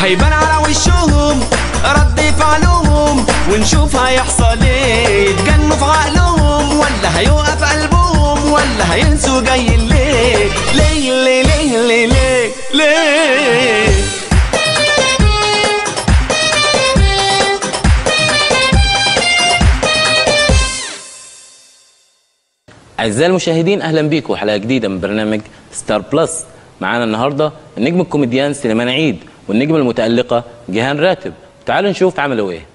هيبان على وشهم رد فعلهم، ونشوف هيحصل ايه. يتجنوا في عقلهم ولا هيوقف قلبهم، ولا هينسوا جاي ليه ليه ليه ليه ليه ليه. أعزائي المشاهدين، أهلا بيكم حلقة جديدة من برنامج ستار بلس. معانا النهاردة النجم الكوميديان سليمان عيد والنجمة المتألقة جيهان راتب. تعالوا نشوف عملوا إيه.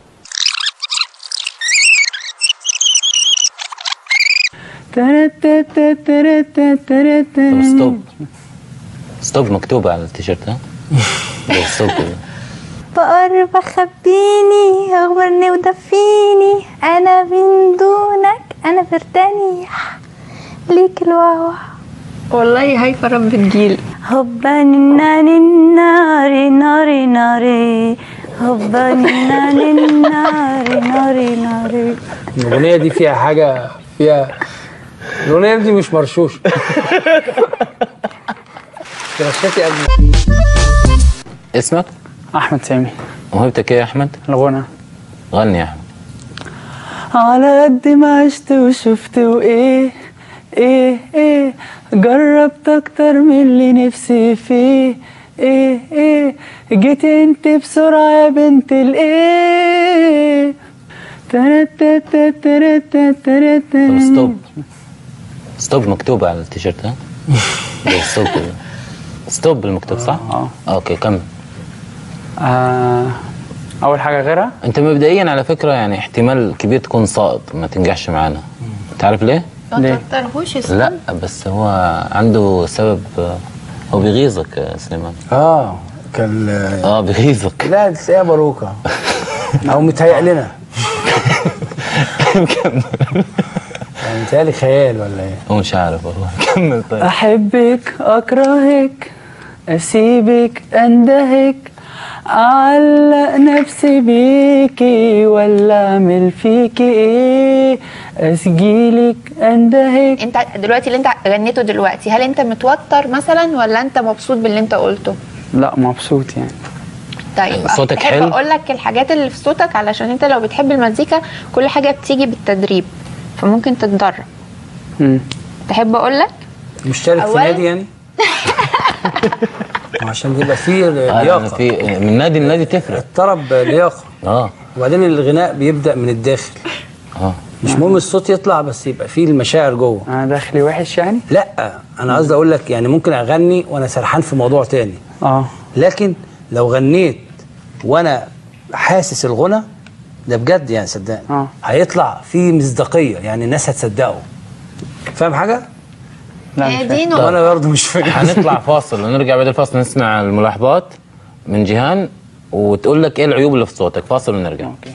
طب stop stop مكتوبة على التيشيرت ها؟ stop كده. بقرب أخبيني أغمرني ودفيني، أنا من دونك أنا برداني ليك الواوا. والله هايفة رب الجيل. هبا ناني ناري ناري ناري، هبا ناني ناري ناري ناري. الأغنية دي فيها حاجة، فيها الأغنية دي مش مرشوش. رشاتي قبل. اسمك؟ أحمد سامي. موهبتك إيه يا أحمد؟ الغنى. غني يا أحمد. على قد ما عشت وشفت وإيه إيه إيه، جربت أكتر من اللي نفسي فيه إيه إيه، جيت أنت بسرعة يا بنت الإيه. طب stop stop مكتوبة على التيشيرت ها؟ stop كده. stop المكتوب صح؟ اه okay كمل. أول حاجة غيرها؟ أنت مبدئيا على فكرة يعني احتمال كبير تكون ساقط ما تنجحش معانا. أنت عارف ليه؟ ما توترهوش. لا بس هو عنده سبب، هو بيغيظك يا سليمان. كان بيغيظك. لا تلاقيها باروكة أو متهيأ لنا. كمل. يعني متهيألي خيال ولا إيه؟ هو مش عارف والله. كمل طيب. أحبك أكرهك أسيبك أندهك، أعلق نفسي بيكي ولا أعمل فيكي إيه، أسجيلك أندهك. أنت دلوقتي اللي أنت غنيته دلوقتي، هل أنت متوتر مثلا ولا أنت مبسوط باللي أنت قلته؟ لا مبسوط يعني. طيب صوتك حلو. أقول لك الحاجات اللي في صوتك، علشان أنت لو بتحب المزيكا كل حاجة بتيجي بالتدريب، فممكن تتدرب. تحب أقول لك؟ مشترك في نادي يعني؟ عشان يبقى فيه لياقه. في من نادي لنادي تفرق. الطرب لياقه. وبعدين الغناء بيبدا من الداخل. مش مهم الصوت يطلع، بس يبقى فيه المشاعر جوه. انا داخلي وحش يعني؟ لا انا قصدي اقول لك يعني ممكن اغني وانا سرحان في موضوع تاني. لكن لو غنيت وانا حاسس الغنى ده بجد يعني صدقني هيطلع فيه مصداقية، يعني الناس هتصدقه. فاهم حاجة؟ لا مش فاهم. انا برضه مش فاهم. هنطلع فاصل ونرجع بعد الفاصل نسمع الملاحظات من جيهان وتقول لك ايه العيوب اللي في صوتك. فاصل ونرجع. okay.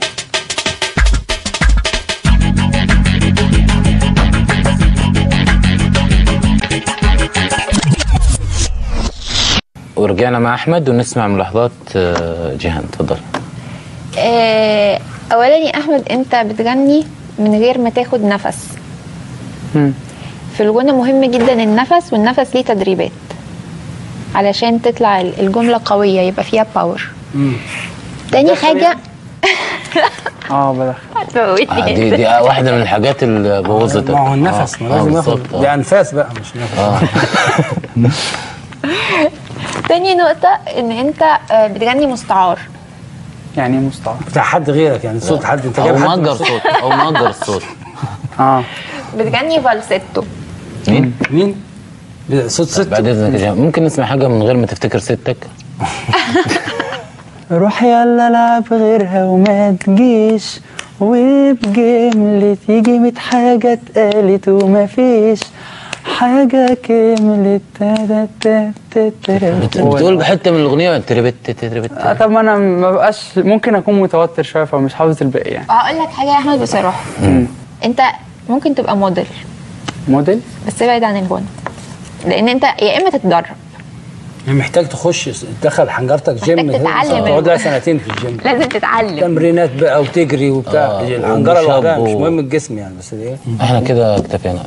ورجعنا مع احمد ونسمع ملاحظات جيهان. اتفضل. اولا يا احمد، انت بتغني من غير ما تاخد نفس. في الغنى مهم جدا النفس، والنفس ليه تدريبات علشان تطلع الجملة قوية، يبقى فيها power. تاني حاجة بدخل. دي واحدة من الحاجات اللي بوظتك. ما هو النفس، ما لازم ياخد دي انفاس بقى مش نفس. تاني نقطة ان انت بتغني مستعار. يعني ايه مستعار؟ بتاع حد غيرك يعني، صوت حد انت جايب، او مأجر صوت، او مأجر الصوت. بتغني falsetto. مين؟ مين؟ صوت ستك. بعد اذنك يا جماعة ممكن نسمع حاجة من غير ما تفتكر ستك؟ روح يلا العب غيرها وما تجيش، وبجملة يجي 100 حاجة اتقالت وما فيش حاجة كملت. بتقول حتة من الاغنية تربت تربت. طب ما انا ما بقاش، ممكن اكون متوتر شوية فمش حافظ الباقي يعني. هقول لك حاجة يا احمد بصراحة، انت ممكن تبقى موديل. موديل؟ بس ابعد عن الغنى، لان انت يا اما تتدرب، يعني محتاج تخش تدخل حنجرتك جيم، تتعلم، تقعد لها سنتين في الجيم. لازم تتعلم تمرينات بقى وتجري وبتاع. الحنجرة لوحدها مش مهم الجسم يعني، بس ايه. احنا كده اكتفينا.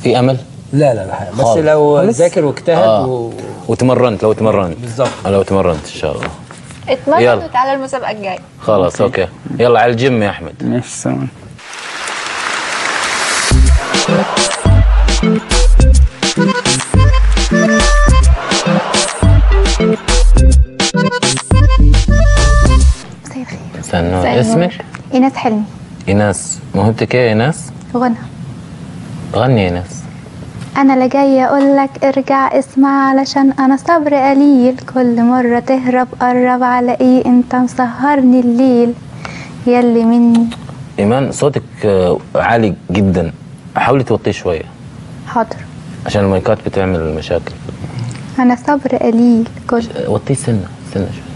في امل؟ لا لا لا، بس لو ذاكر واجتهد وتمرنت، لو تمرنت بالظبط، لو تمرنت ان شاء الله. اتمرن وتعالى المسابقة الجاية. خلاص okay، يلا على الجيم يا احمد. ماشي سلام. مساء الخير. مساء النور. اسمك؟ ايناس حلمي. ايناس، موهبتك ايه يا ايناس؟ غنى. غني يا ايناس. انا لا جاية اقول لك ارجع اسمع، علشان انا صبر قليل، كل مرة تهرب قرب على ايه، انت مسهرني الليل يلي مني. ايمان صوتك عالي جدا، حاولي توطيه شوية. حاضر. عشان المايكات بتعمل مشاكل. انا صبر قليل كل، وطيه سنة سنة شوية.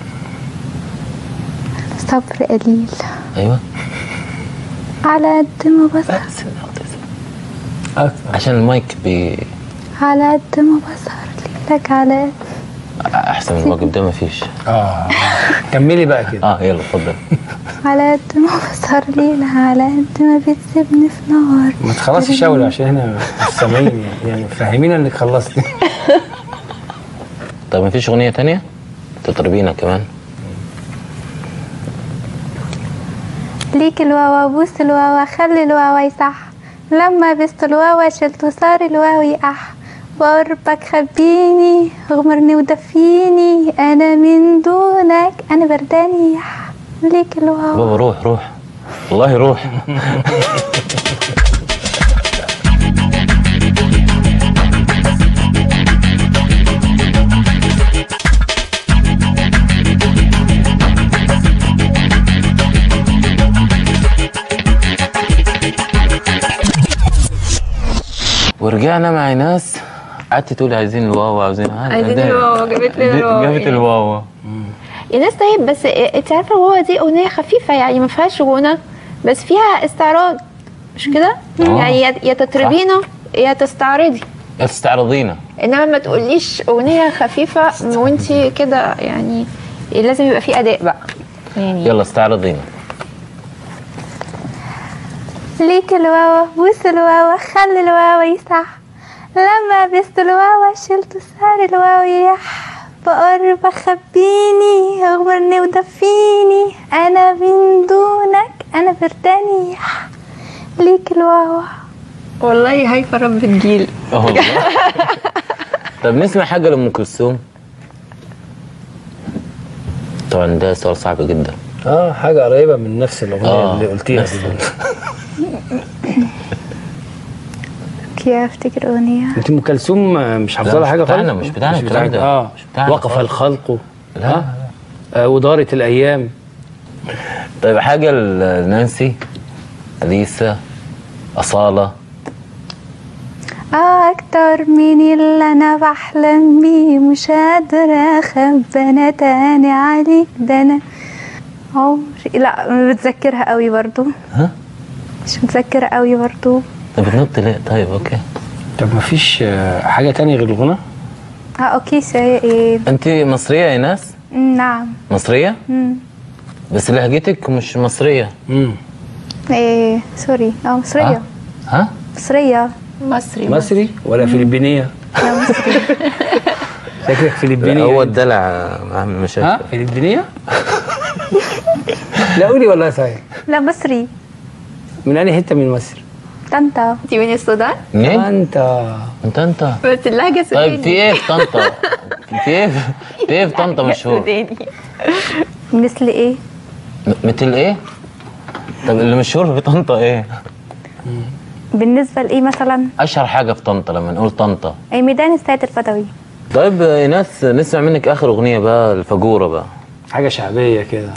صبر قليل. ايوه على قد ما بسهر. سنة وطيه سنة عشان المايك على قد ما بسهر ليلك على احسن من الواجب ده مفيش. كملي بقى كده. يلا اتفضل. على قد ما بسهر ليلة، على قد ما بتسيبني في نار. ما تخلصي شاولة عشان احنا مش سامعين يعني فهمينا انك خلصتي. طب مفيش اغنية تانية؟ تطربينا كمان. ليك الواوا بوس الواوا خلي الواوا يصح، لما بست الواوا شلت صار الواوي اح، بقربك خبيني غمرني ودفيني، انا من دونك انا برداني يح، ليك الواوا. بابا روح روح والله روح. ورجعنا مع ناس قعدت تقول عايزين الواوا، عايزين الواوا، جابت لنا الواوا، جابت الواوا يا ناس. طيب بس انت عارفه الواوا دي اغنية خفيفة يعني ما فيهاش غنى بس فيها استعراض، مش كده؟ يعني يا تطربينا يا تستعرضي، يا تستعرضينا، انما ما تقوليش اغنية خفيفة وانت كده، يعني لازم يبقى في اداء بقى يعني. يلا استعرضينا. ليك الواوا بوس الواوا خلي الواوا يصح، لما بست الواوا شلت صار الواو يح، بقرب خبيني اغمرني ودفيني، انا من دونك انا برداني يح، ليك الواوا. والله هايفة رب الجيل. طب نسمع حاجة لأم كلثوم؟ طبعا ده سؤال صعب جدا. حاجة قريبه من نفس الاغنية اللي قلتيها. okay افتكر اغنية. انت ام كلثوم مش حافظه لها حاجة خالص؟ مش بتاعنا الكلام ده. مش بتاعنا. وقف الخلق. لا. ودارت الايام. طيب حاجة لنانسي، اليسا، اصاله. اكتر من اللي انا بحلم بيه، مش قادرة اخبي انا تاني عليك، ده انا عمري لا متذكرها قوي برضو. ها؟ مش متذكرة قوي برضو. طب بتنط ليه؟ طيب okay. طب مفيش حاجة تانية غير الغنى؟ okay. ايه انت مصرية يا ايناس؟ نعم. مصرية؟ بس لهجتك مش مصرية. ايه sorry. مصرية. ها؟ مصرية. مصري. مصري ولا فلبينية؟ لا مصري. شكلك فلبينية. هو الدلع عامل مشاكل. ها؟ فلبينية؟ لا قولي والله صحيح. لا مصري. من أي حتة من مصر؟ طنطا. انت من السودان؟ منين؟ طنطا. من طنطا. بس اللهجة سوداني. طيب في ايه في طنطا؟ في ايه في طنطا مشهور؟ مثل ايه؟ مثل ايه؟ طب اللي مشهور في طنطا ايه؟ بالنسبة لايه مثلا؟ أشهر حاجة في طنطا لما نقول طنطا. اي ميدان السيد البدوي. طيب ايناس نسمع منك آخر أغنية بقى، الفجورة بقى. حاجة شعبية كده.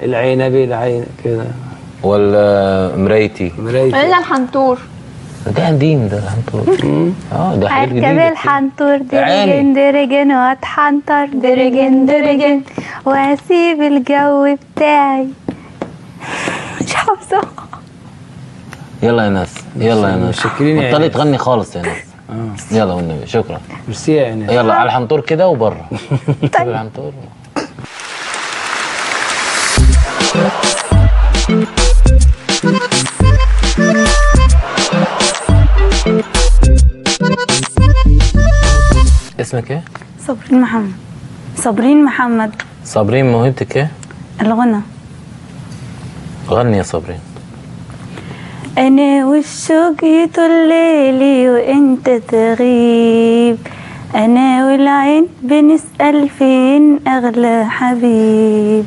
العنبي العين كده. ولا مرايتي؟ مرايتي. ولا الحنطور. ده قديم ده الحنطور. ده حاجات جديدة. اركب الحنطور درجن درجن واتحنطر درجن درجن واسيب الجو بتاعي. مش حافظة. يلا يا ناس، يلا يا ناس. متشكرين. بطلي تغني خالص يا ناس. يلا والنبي شكرا. ميرسي يا ناس. يلا على الحنطور كده وبره. طيب الحنطور. اسمك ايه؟ صابرين محمد. صابرين محمد. صابرين، موهبتك ايه؟ الغنى. غني يا صابرين. انا والشوق يطول ليلي وانت تغيب، انا والعين بنسأل فين اغلى حبيب،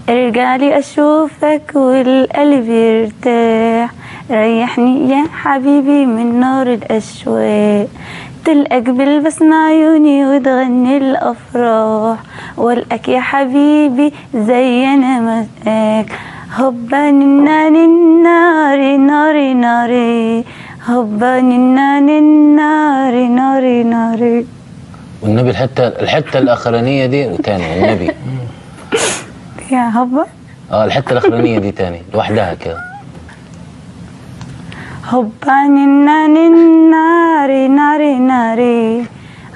ارجع لي اشوفك والقلب يرتاح، ريحني يا حبيبي من نار الاشواق، تلقاك بالبسمة عيوني وتغني الافراح، والقاك يا حبيبي زي انا ملقاك، هوبا ننا ناري ناري ناري، هوبا ننا ناري ناري ناري. والنبي الحتة الاخرانية دي وتاني والنبي. يا هوبا؟ الحتة الاخرانية دي تاني لوحدها كده. هوبا ننا ناري ناري ناري،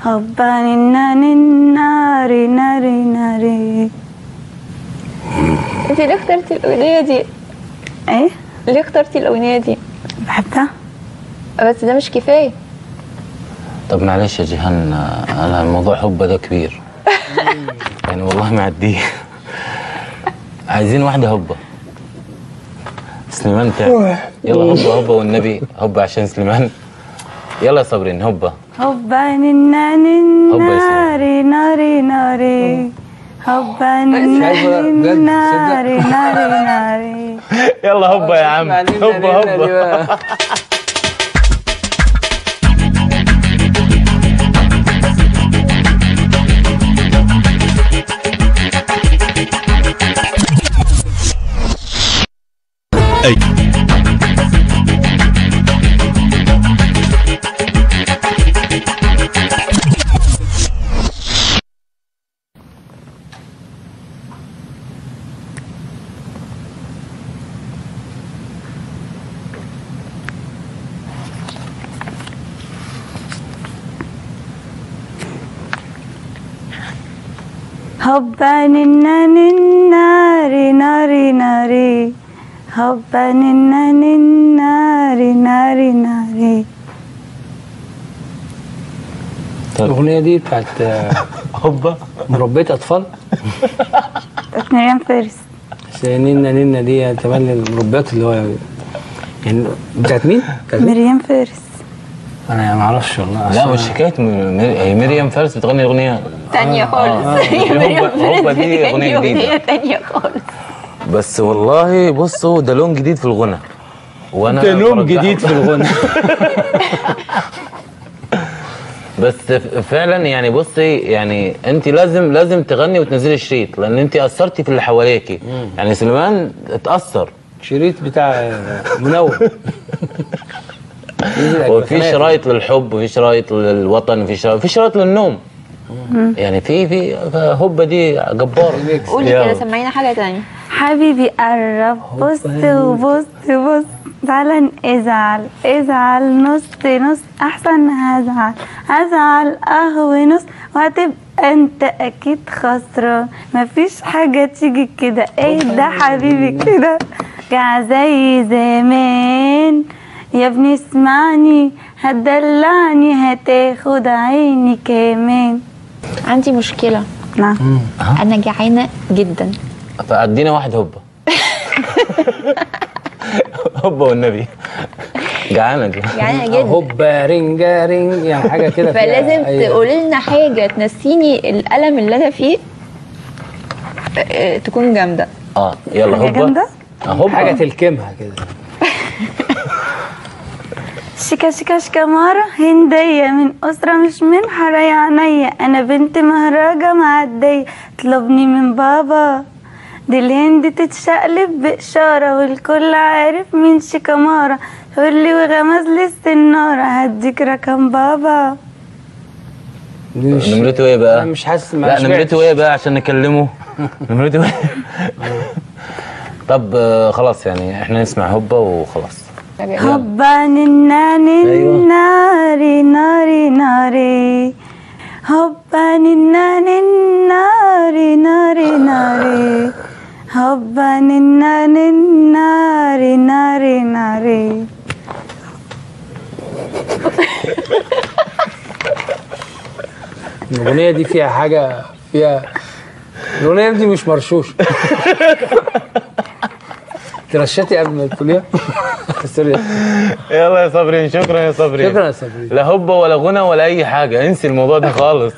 هوبا ننا ناري ناري ناري. انت ليه اخترتي الاغنية دي؟ ايه؟ ليه اخترتي الاغنية دي؟ بحبها. بس ده مش كفاية. طب معلش يا جيهان، انا الموضوع حب ده كبير. يعني والله ما عديه. عايزين واحدة هبه. سليمان تعب. يلا هبه هبه والنبي، هبه عشان سليمان. يلا يا صابرين هبه. هبه ننا ناري ناري ناري، هوبا ناري ناري ناري. يلا هوبا يا عم، هوبا هوبا. هوبا ننا ناري ناري ناري، هوبا ننا ناري ناري ناري. الأغنية دي بتاعت هوبا مربية أطفال؟ بتاعت مريم فارس. بس ننا ننا دي تملي المربيات اللي هو يعني بتاعت مين؟ مريم فارس. أنا ما أعرفش والله. لا مش حكاية مريم فارس بتغني أغنية تانية خالص. هوبا دي أغنية جديدة تانية خالص. بس والله بصوا ده لون جديد في الغنى. وانا ده لون جديد في الغنى. بس فعلا يعني بصي، يعني انت لازم تغني وتنزلي شريط، لان انت اثرتي في اللي حواليكي. يعني سليمان اتاثر. شريط بتاع منور. وفي شرايط للحب، وفي شرايط للوطن، وفي شرايط للنوم. يعني في هوبا دي جبارة. قولي كده، سمعينا حاجة ثانية. حبيبي قرب، بص وبص بص، تعالى ازعل ازعل نص نص، احسن هزعل هزعل قهوة نص، وهتبقى انت اكيد خسران، مفيش حاجة تيجي كده، ايه ده حبيبي كده، رجع زي زمان يا ابني اسمعني، هتدلعني هتاخد عيني كمان. عندي مشكلة. نعم. أنا جعانة جدا. فأدينا واحد هوبا. هوبا والنبي. جعانة دي. جعانة جدا. هوبا رينجا رينج، يعني حاجة كده. فلازم تقولي لنا حاجة تنسيني الألم اللي أنا فيه، تكون جامدة. يلا هوبا. جامدة؟ هوبا. حاجة تلكمها كده. شيكا شيكا شيكامارة هندية من أسرة مش من حرايا عينيا، أنا بنت مهرجة معدية، طلبني من بابا، دي الهند تتشقلب بإشارة، والكل عارف مين شيكامارة، قولي وغمز لي السنارة، هديك رقم بابا. نمرته ايه بقى؟ أنا مش حاسس. لا نمرته ايه بقى عشان نكلمه؟ نمرته ايه؟ طب خلاص يعني احنا نسمع هوبا وخلاص. هوبا ننا ناري ناري ناري، هوبا ننا ناري ناري ناري، هوبا ننا ناري ناري ناري. الاغنية دي فيها حاجة، فيها الاغنية دي مش مرشوش. ترشتي قبل ما تقوليها. sorry. يلا يا صابرين، شكرا يا صابرين. شكرا يا صابرين. لا هوبا ولا غنى ولا اي حاجة، انسي الموضوع ده خالص.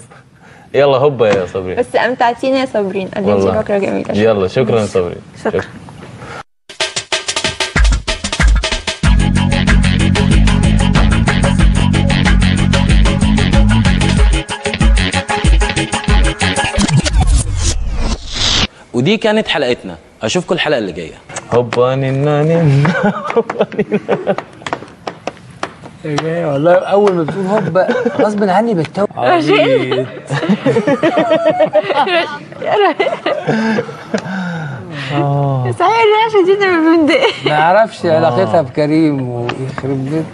يلا هوبا يا صابرين. بس امتعتينا يا صابرين، قدمتي فقره جميلة. يلا شكرا يا صابرين. شكرا. ودي كانت حلقتنا، اشوفكم الحلقة اللي جاية. هوبا نينا نينا هوبا نينا. يا والله اول ما بتقول هوبا غصب عني بتوه. رشيد صحيح الرشا دي من ما اعرفش علاقتها بكريم ويخرب بيت.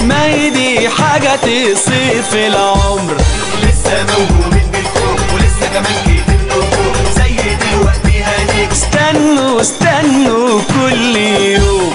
ما دي حاجة تصيف العمر، لسه موهومين بالكوم ولسه كمان كتير نجوم زي دلوقتي هنيك. استنوا استنوا كل يوم.